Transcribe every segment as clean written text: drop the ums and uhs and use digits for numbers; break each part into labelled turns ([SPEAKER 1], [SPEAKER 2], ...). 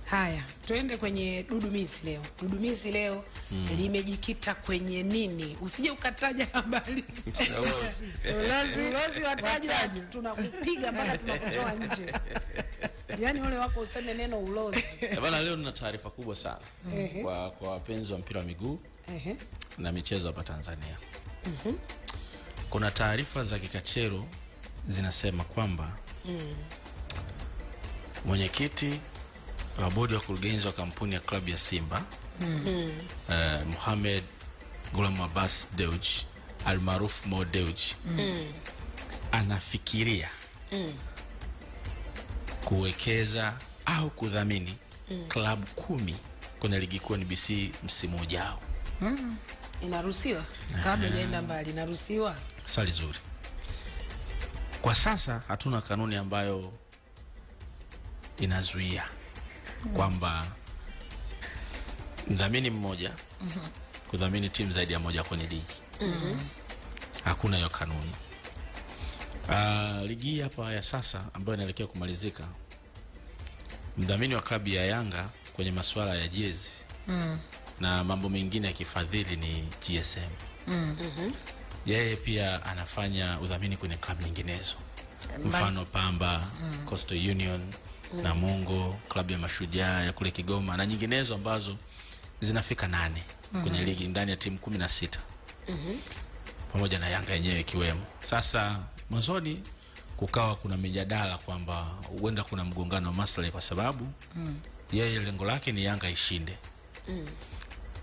[SPEAKER 1] Haya, tuende kwenye dudumizi leo. Dudumizi leo limejikita kwenye nini? Usije ukataja habari. Ulozi wataja, tunakupiga mpaka tunakutoa nje. Yaani wale wako useme neno ulozi.
[SPEAKER 2] Bana, leo nina taarifa kubwa sana kwa wapenzi wa mpira wa miguu na michezo hapa Tanzania. Kuna taarifa za kikachero zinasema kwamba mwenyekiti wa bodi ya wakurugenzi wa kampuni ya klabu ya Simba Mohamed Gulam Abbas Dewji almaarufu Mo Dewji anafikiria kuwekeza au kudhamini klabu 10 kwenye ligi kuu NBC msimu ujao.
[SPEAKER 1] Inaruhusiwa? Kabla hujaenda mbali, inaruhusiwa?
[SPEAKER 2] Swali zuri. Kwa sasa hatuna kanuni ambayo inazuia kwamba mdhamini mmoja kudhamini timu zaidi ya moja kwenye ligi. Hakuna hiyo kanuni. Ligi hapa ya sasa ambayo inaelekea kumalizika, mdhamini wa klabu ya Yanga kwenye masuala ya jezi na mambo mengine ya kifadhili ni GSM. Yeye pia anafanya udhamini kwenye klabu nyinginezo, mfano Pamba, Coastal Union, Namungo, klabu ya Mashujaa ya kule Kigoma na nyinginezo ambazo zinafika 8 kwenye ligi ndani ya timu 16. Pamoja na Yanga yenyewe ikiwemo. Sasa mwanzoni kukawa kuna mijadala kwamba huenda kuna mgongano wa maslahi kwa sababu yeye lengo lake ni Yanga ishinde.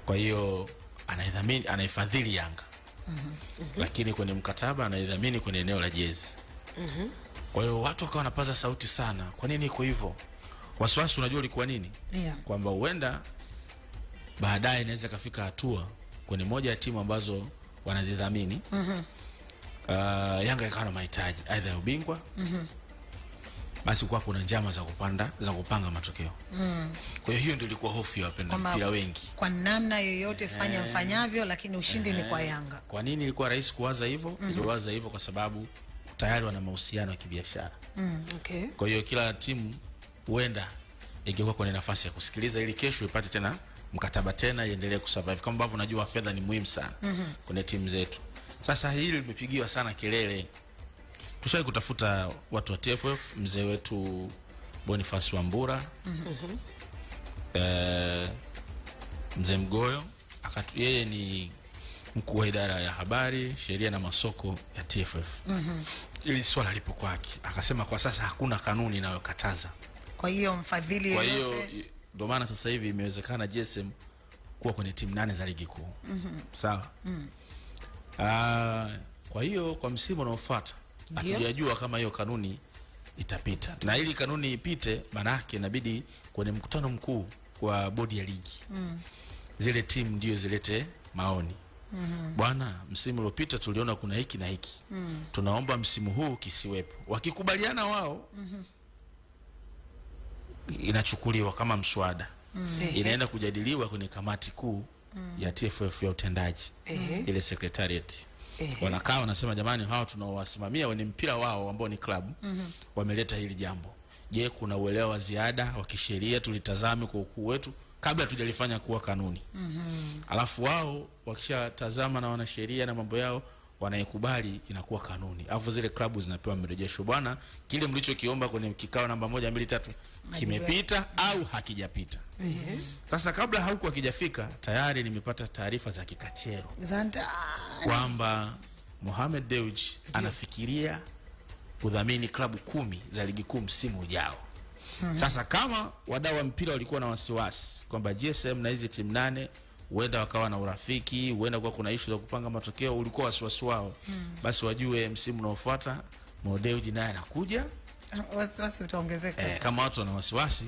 [SPEAKER 2] Kwa hiyo anaidhamini, anaifadhili Yanga. Lakini kwenye mkataba anaidhamini kwenye eneo la jezi. Kwa hiyo watu wakawa wanapaza sauti sana. Kwa nini iko hivyo? Wasiwasi unajua ulikuwa nini? Kwamba huenda baadaye inaweza kafika hatua kwenye moja ya timu ambazo wanadhamini Yanga ikawa na mahitaji aidha ya ubingwa. Basi kwa kuna njama za kupanda, za kupanga matokeo. Kwa hiyo ndio ilikuwa hofu ya wapenda mpira wengi.
[SPEAKER 3] Kwa namna yoyote fanya mfanyavyo, lakini ushindi ni kwa Yanga.
[SPEAKER 2] Kwa nini ilikuwa rahisi kuwaza hivyo? Iliwaza hivyo kwa sababu tayari wana mahusiano ya kibiashara.
[SPEAKER 1] Okay.
[SPEAKER 2] Kwa hiyo kila timu huenda ingekuwa kwenye nafasi ya kusikiliza ili kesho ipate tena mkataba tena iendelee kusurvive. Kama ambavyo unajua fedha ni muhimu sana kwenye timu zetu. Sasa hili limepigiwa sana kelele. Tushawahi kutafuta watu wa TFF, mzee wetu Boniface Wambura, mzee Mgoyo, yeye ni mkuu wa idara ya habari, sheria na masoko ya TFF. Ili swala lipo kwake. Akasema kwa sasa hakuna kanuni inayokataza.
[SPEAKER 3] Kwa hiyo mfadhili yeyote.
[SPEAKER 2] Kwa hiyo ndio maana sasa hivi imewezekana GSM kuwa kwenye timu 8 za ligi kuu. Sawa? Kwa hiyo kwa msimu unaofuata hatujajua kama hiyo kanuni itapita. Na ili kanuni ipite, maana yake inabidi kwenye mkutano mkuu wa bodi ya ligi zile timu ndio zilete maoni. Bwana, msimu uliopita tuliona kuna hiki na hiki. Tunaomba msimu huu kisiwepo. Wakikubaliana wao, inachukuliwa kama mswada. Inaenda kujadiliwa kwenye kamati kuu ya TFF ya utendaji, ile secretariat. Wanakaa wanasema jamani, hao tunaowasimamia wenye mpira wao ambao ni klabu wameleta hili jambo. Je, kuna uelewa wa ziada wa kisheria tulitazame kwa ukuu wetu kabla tujalifanya kuwa kanuni? Alafu wao wakishatazama na wanasheria na mambo yao wanaikubali, inakuwa kanuni. Alafu zile klabu zinapewa mrejesho, bwana, kile mlichokiomba kwenye kikao namba 1 2 3 kimepita au hakijapita. Sasa kabla huko hakijafika tayari nimepata taarifa za kikachero kwamba Mohamed Dewji anafikiria kudhamini klabu 10 za ligi kuu msimu ujao. Sasa kama wadau wa mpira walikuwa na wasiwasi kwamba GSM na hizi timu 8 huenda wakawa na urafiki, huenda kwa kuna issue za kupanga matokeo, ulikuwa wasiwasi wao. Basi wajue msimu unaofuata Mo Dewji naye anakuja,
[SPEAKER 3] wasiwasi utaongezeka.
[SPEAKER 2] Kama watu wana wasiwasi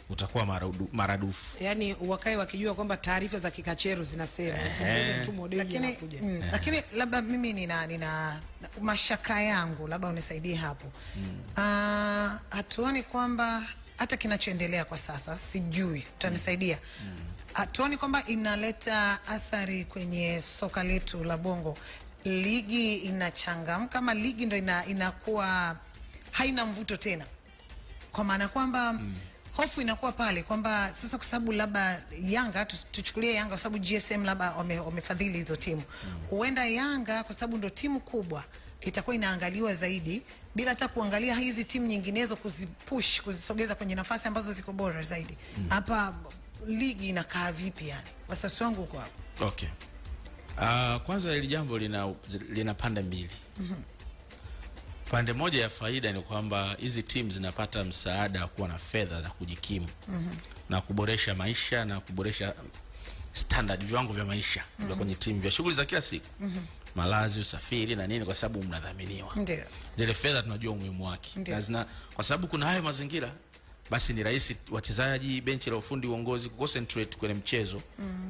[SPEAKER 2] utakuwa maradufu.
[SPEAKER 1] Yaani wakae wakijua kwamba taarifa za kikachero zinasema usiseme tu Mo Dewji anakuja.
[SPEAKER 3] Lakini labda mimi nina mashaka yangu, labda unisaidie hapo. Hatuoni kwamba hata kinachoendelea kwa sasa, sijui utanisaidia. Hatuoni kwamba inaleta athari kwenye soka letu la Bongo? Ligi inachangamka kama ligi ndio inakuwa haina mvuto tena. Kwa maana kwamba Hofu inakuwa pale kwamba sasa kwa sababu labda Yanga, tuchukulie Yanga kwa sababu GSM labda wamefadhili hizo timu. Huenda Yanga kwa sababu ndio timu kubwa itakuwa inaangaliwa zaidi bila hata kuangalia hizi timu nyinginezo kuzipush, kuzisogeza kwenye nafasi ambazo ziko bora zaidi. Hapa ligi inakaa vipi yani? Wasiwasi wangu uko hapo.
[SPEAKER 2] Okay. Kwanza hili jambo lina pande mbili. Pande moja ya faida ni kwamba hizi timu zinapata msaada wa kuwa na fedha za kujikimu na kuboresha maisha na kuboresha standard, viwango vya maisha vya kwenye timu, vya shughuli za kila siku. Malazi, usafiri na nini, kwa sababu mnadhaminiwa.
[SPEAKER 3] Ndio.
[SPEAKER 2] Zile fedha tunajua umuhimu wake. Na zina, kwa sababu kuna hayo mazingira, basi ni rahisi wachezaji, benchi la ufundi, uongozi kuconcentrate kwenye mchezo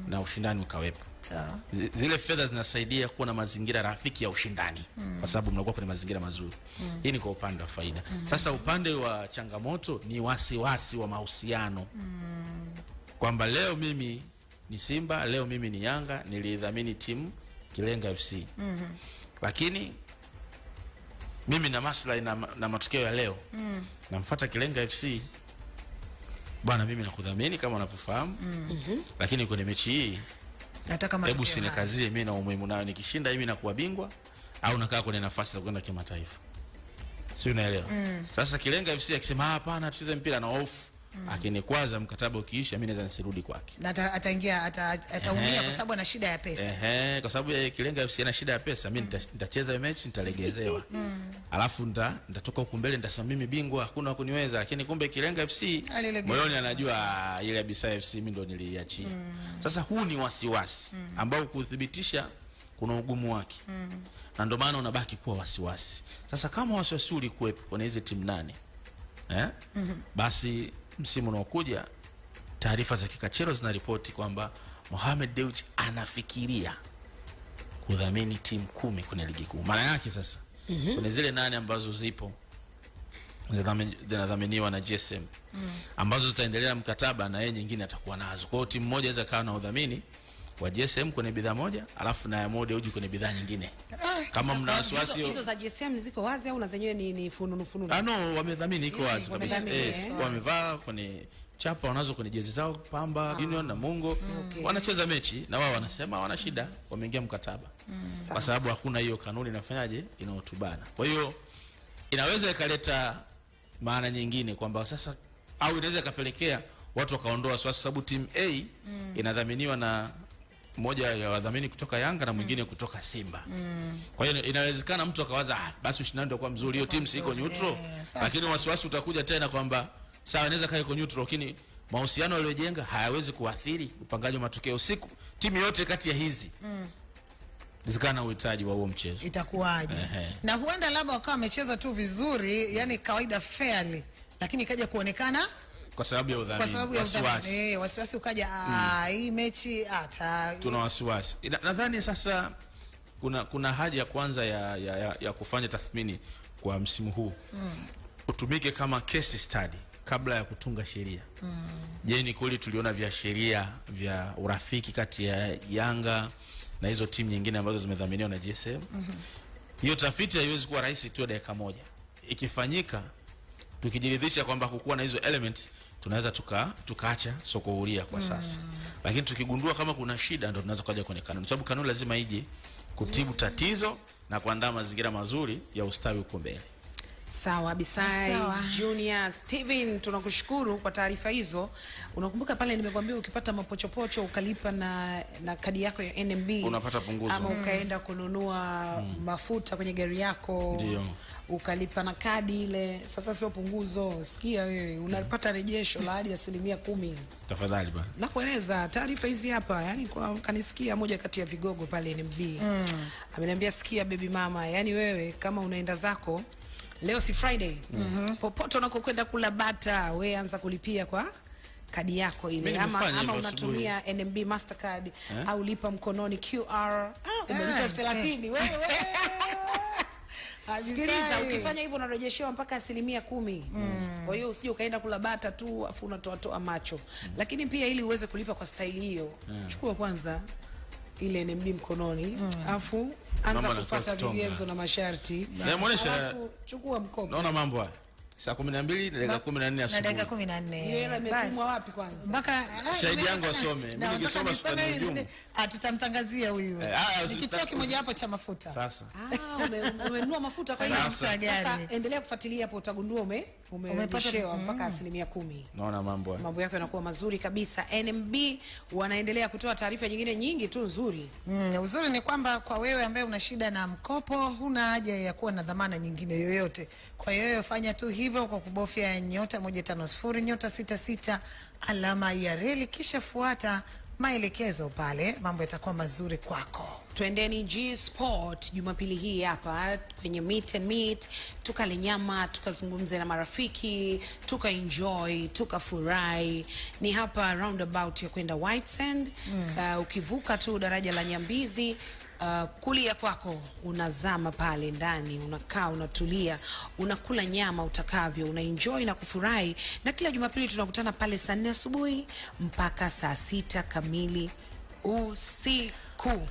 [SPEAKER 2] na ushindani ukawepo.
[SPEAKER 3] Sawa.
[SPEAKER 2] Zile fedha zinasaidia kuwa na mazingira rafiki ya ushindani kwa sababu mnakuwa kwenye mazingira mazuri. Hii ni kwa upande wa faida. Sasa upande wa changamoto ni wasiwasi wa mahusiano. Kwamba leo mimi ni Simba, leo mimi ni Yanga, nilidhamini timu Kilenga FC. Lakini mimi na maslahi na matokeo ya leo. Namfuata Kilenga FC. Bwana, mimi nakudhamini kama unavyofahamu. Lakini kwenye mechi hii
[SPEAKER 3] nataka matokeo.
[SPEAKER 2] Hebu usinikazie mimi na umuhimu nayo, nikishinda mimi nakuwa bingwa au nakaa kwenye nafasi za kwenda kimataifa. Sio, unaelewa? Sasa Kilenga FC akisema hapana tucheze mpira na hofu, akinikwaza mkataba ukiisha mimi naweza nisirudi kwake.
[SPEAKER 3] Na ataingia ataumia kwa sababu ana shida ya pesa.
[SPEAKER 2] Kwa sababu yeye Kilenga FC ana shida ya pesa, mimi nitacheza mechi nitalegezewa. Alafu nitatoka huku mbele nitasema mimi bingwa, hakuna kuniweza, lakini kumbe Kilenga FC moyoni anajua ile Abisa FC mimi ndo niliiachia. Sasa huu ni wasiwasi ambao kudhibitisha kuna ugumu wake. Na ndio maana unabaki kuwa wasiwasi. Sasa kama wasiwasi ulikuwepo kwenye hizi timu 8, basi msimu unaokuja taarifa za kikachero zinaripoti kwamba Mohamed Dewji anafikiria kudhamini timu 10 kwenye ligi kuu. Maana yake sasa kwenye zile 8 ambazo zipo zinadhaminiwa na GSM ambazo zitaendelea mkataba na yeye nyingine atakuwa nazo. Kwa hiyo timu moja inaweza kawa na udhamini wa GSM kwenye bidhaa moja, alafu na Mo Dewji kwenye bidhaa nyingine. Kama mna wasiwasi
[SPEAKER 1] hizo za GSM ziko wazi au na zenyewe ni fununu fununu?
[SPEAKER 2] No, wamedhamini iko wazi kabisa. Wamevaa kwenye chapa wanazo kwenye jezi zao Pamba, Union na Mungo. Wanacheza mechi na wao wanasema wana shida, wameingia mkataba. Kwa sababu hakuna hiyo kanuni inafanyaje inaotubana. Kwa hiyo inaweza ikaleta maana nyingine kwamba sasa, au inaweza ikapelekea watu wakaondoa wasiwasi, sababu timu A inadhaminiwa na mmoja ya wadhamini kutoka Yanga na mwingine kutoka Simba. Kwa hiyo inawezekana mtu akawaza basi ushindani ndio kwa mzuri, hiyo timu si iko neutral. Lakini wasiwasi utakuja tena kwamba sawa inaweza kaa iko neutral, lakini mahusiano yaliyojenga hayawezi kuathiri upangaji wa matokeo siku timu yote kati ya hizi. Zikana uhitaji wa huo mchezo
[SPEAKER 3] itakuwaje? Na huenda labda wakawa wamecheza tu vizuri, yani kawaida fairly, lakini ikaja kuonekana
[SPEAKER 2] kwa sababu ya udhamini, wasiwasi.
[SPEAKER 3] Wasiwasi ukaja hii mechi hata
[SPEAKER 2] tuna wasiwasi. Nadhani sasa kuna haja kwanza ya kufanya tathmini kwa msimu huu. Utumike kama case study kabla ya kutunga sheria. Je, ni kweli tuliona viashiria vya urafiki kati ya Yanga na hizo timu nyingine ambazo zimedhaminiwa na GSM? Hiyo tafiti haiwezi kuwa rahisi tu dakika moja. Ikifanyika tukijiridhisha kwamba kukuwa na hizo elements, tunaweza tukaacha soko huria kwa sasa. Lakini tukigundua kama kuna shida ndio tunaweza kuja kwenye kanuni. Sababu kanuni lazima ije kutibu tatizo na kuandaa mazingira mazuri ya ustawi huko mbele.
[SPEAKER 1] Sawa, Abisai Junior Steven, tunakushukuru kwa taarifa hizo. Unakumbuka pale nimekwambia ukipata mapochopocho ukalipa na kadi yako ya NMB
[SPEAKER 2] unapata punguzo,
[SPEAKER 1] ama ukaenda kununua mafuta kwenye gari yako.
[SPEAKER 2] Ndiyo.
[SPEAKER 1] Ukalipa na kadi ile, sasa sio punguzo, sikia wewe, unapata rejesho la hadi 10%.
[SPEAKER 2] Tafadhali bwana.
[SPEAKER 1] Nakueleza taarifa hizi hapa, yani kwa kanisikia moja kati ya vigogo pale NMB. Ameniambia sikia baby mama, yani wewe kama unaenda zako leo si Friday. Popote unakokwenda kula bata, we anza kulipia kwa kadi yako ile, ama unatumia NMB Mastercard au lipa mkononi QR. Umelipa 30 wewe. Sikiliza, ukifanya hivyo unarejeshewa mpaka 10%. Kwa hiyo usije ukaenda kula bata tu afu unatoa macho. Lakini pia ili uweze kulipa kwa staili hiyo, chukua kwanza ile NMB mkononi, afu anza kufuata vigezo na masharti. Alafu chukua mkopo.
[SPEAKER 2] Naona mambo haya. Saa 12 na dakika 14
[SPEAKER 3] Na dakika
[SPEAKER 2] asubuhi.
[SPEAKER 3] 14.
[SPEAKER 1] Hiyo hela
[SPEAKER 3] Basi.
[SPEAKER 1] imetumwa wapi kwanza?
[SPEAKER 3] Mpaka
[SPEAKER 2] Shahidi yangu asome. Mimi
[SPEAKER 3] Na
[SPEAKER 2] nikisoma
[SPEAKER 3] nataka nisome
[SPEAKER 2] sitanihujumu.
[SPEAKER 3] Tutamtangazia huyu. Ni kituo kimoja hapo cha mafuta.
[SPEAKER 2] Sasa.
[SPEAKER 1] Umenunua mafuta kwa hiyo
[SPEAKER 2] Sasa.
[SPEAKER 1] sasa endelea kufuatilia hapo utagundua umerejeshewa mpaka 10%.
[SPEAKER 2] Naona mambo haya.
[SPEAKER 1] Mambo yako yanakuwa mazuri kabisa. NMB wanaendelea kutoa taarifa nyingine nyingi tu nzuri.
[SPEAKER 3] Uzuri ni kwamba kwa wewe ambaye una shida na mkopo huna haja ya kuwa na dhamana nyingine yoyote. Kwa hiyo wewe fanya tu hivyo kwa kubofya *150 *66 alama ya reli kisha fuata maelekezo pale, mambo yatakuwa mazuri kwako.
[SPEAKER 1] Twendeni G Sport Jumapili hii hapa kwenye Meet and Meet, tukale nyama, tukazungumze na marafiki, tuka enjoy, tukafurahi. Ni hapa roundabout ya kwenda White Sand. Ukivuka tu daraja la Nyambizi, kulia kwako unazama pale ndani, unakaa, unatulia, unakula nyama utakavyo, unaenjoy na kufurahi. Na kila Jumapili tunakutana pale saa 4 asubuhi mpaka saa 6 kamili usiku.